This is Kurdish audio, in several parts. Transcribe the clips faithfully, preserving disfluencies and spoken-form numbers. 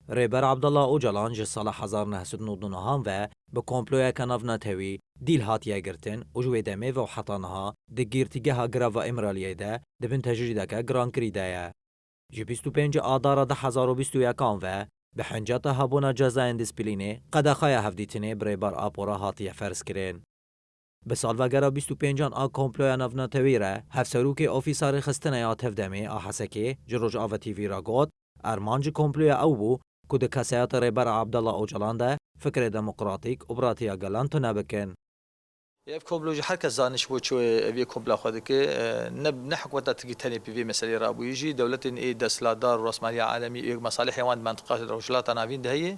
Rêber Abdullah Ocalan ji sala hezar neh sed û nod û nehan ve bi komployeke navnetewî dîl hatiye girtin û ji wê demê ve û heta niha di girtîgeha Girava Îmraliyê de di bin tecrîdeke girankirî de ye. Ji bîst û pênc Adara du hezar û bîst û yekan ve bi hinceta hebûna cezayên dîsîplînê qedexeya hevdîtinê bi Rêber Apo re hatiye ferz kirin. Bi salvegera bîst û pêncan a komploya navnetewî re, Hevserokê Ofîsa Rêxistinê ya Tevdemê a Hesekê ji Rojava T V re got, armanc ji komploya ew bû ku di kesayeta Rêber Abdullah Ocalan de fikrê demokratîk û biratiya gelan tune bikin. Ev komplo jî her kes zane ji bo çi ev yê kompla xwe dike. E, ne, ne hikûmeta Tirkî tenê pê vê meseleyê rabûye jî, dewletên ê desthilatdar û rosmaliya alemî ê mesalihê wan di mentiqa Rojhilata Navîn de heye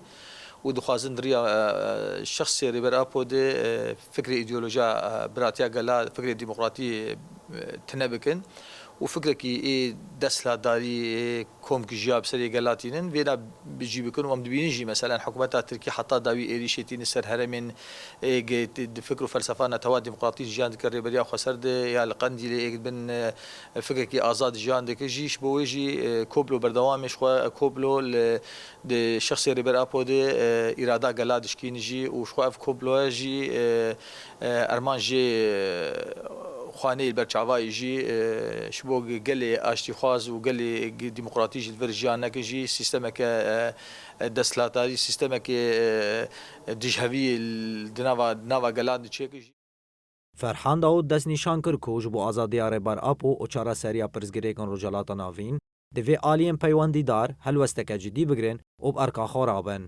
û dixwazin di riya, e, şexsê Rêber Apo de, e, fikrê îdeolojiya, e, biratiya gela, fikrê demokratî, e, tune bikin û fikrekî ê desthilatdarî, ê komkijiya bi serê gela tînin, vêna bi cî bikin û em dibînin jî, meselen, hikûmeta Tirkî heta dawî êrîşê tînin ser herêmên ê ge-, di fikr û felsefa netewa demokratîk jiyan dike, Rêberiya Xweser de ya li Qendîlê ê bin, e, fikrekî azad jiyan dike jî, ji bo wê jî, e, komplo berdewam e, ji xwe komplo li, di şexsê Rêber Apo de, e, îrada gela dişkîne jî û ji xwe ev komploya jî, e, e, erman jê, e, xwaneyê li ber çavayê jî, e, ji bo gelê aştîxwaz û gelê demokratîk jî li vir jiyan neke jî, sîstemeke, e, e, desthilatdarî, sîstemeke, e, dijhevî di nava, nava gelan de çêke jî. Ferhan Daûd destnîşan kir ku ji bo azadiya Rêber Apo û çareseriya pirsgirêkên Rojhilata Navîn, divê aliyên peywendîdar helwesteke cidî bigrin û bi erka xwe rabin.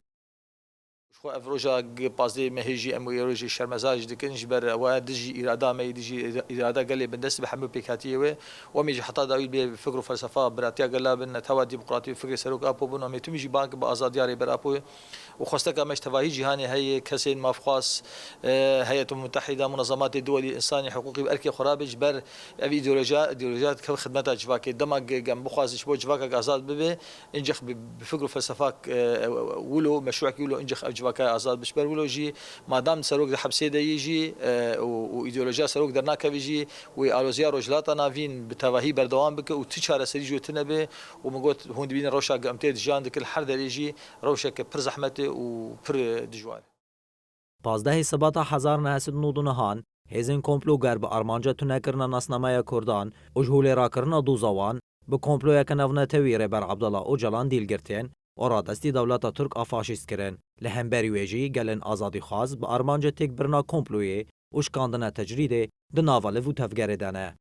Ji xwe ev roja g-, pazdehê mehê jî em wê rojê şermezar jî dikin, ji ber ew dijî îrada me yê, dijî îra-, îrada gelê bindest be hemû pêkhatiyê wê. Û em ê jî heta dawî bê fikr û felsefa biratiya gela bin, netewa demokratî û fikrê Serok Apo bin. Em ê tim jî bang bi azadiya Rêber Apo û xwesteka me ji tevahî cîhanê heye, kesên mafxwaz, e, Heyetû Mutehîda, munezematê duwelî, însanî, hiqûqî bi erkê xwe rabê, ji ber ev îdeolojiya, îdeolojiya dikeve xidmeta civakê. Dema ge-, gem bixwazin ji bo civakek azad bibe, incix bi, bi fikr û felsefak, e, wilo, meşrûekî wilo, incix ev civaka azad bibe. Ji ber wilo jî, madam serok di hepsê de yî jî, e, û, û îdeolojiya serok dernakeve jî, wê aloziya Rojhilata Navîn bi tevahî berdewam bike û ti çareserî ji wê tune be. Û min got, hûn dibînin rewşa ku em tê de jiyan dikin, li her derê jî rewşeke pir zehmet e û pir dijwar e. Pazdehê Sibata hezar neh sed û nod û nehan, hêzên komploger bi armanca tunekirina nasnameya Kurdan û ji holê rakirina doza wan, bi komployeke navnetewî Rêber Abdullah Ocalan dîl girtin û radestî dewleta Tirk a faşîst kirin. Li hemberî wê jî gelên azadîxwaz bi armanca têkbirina komployê û şikandina tecrîdê di nava liv û tevgerê de ne.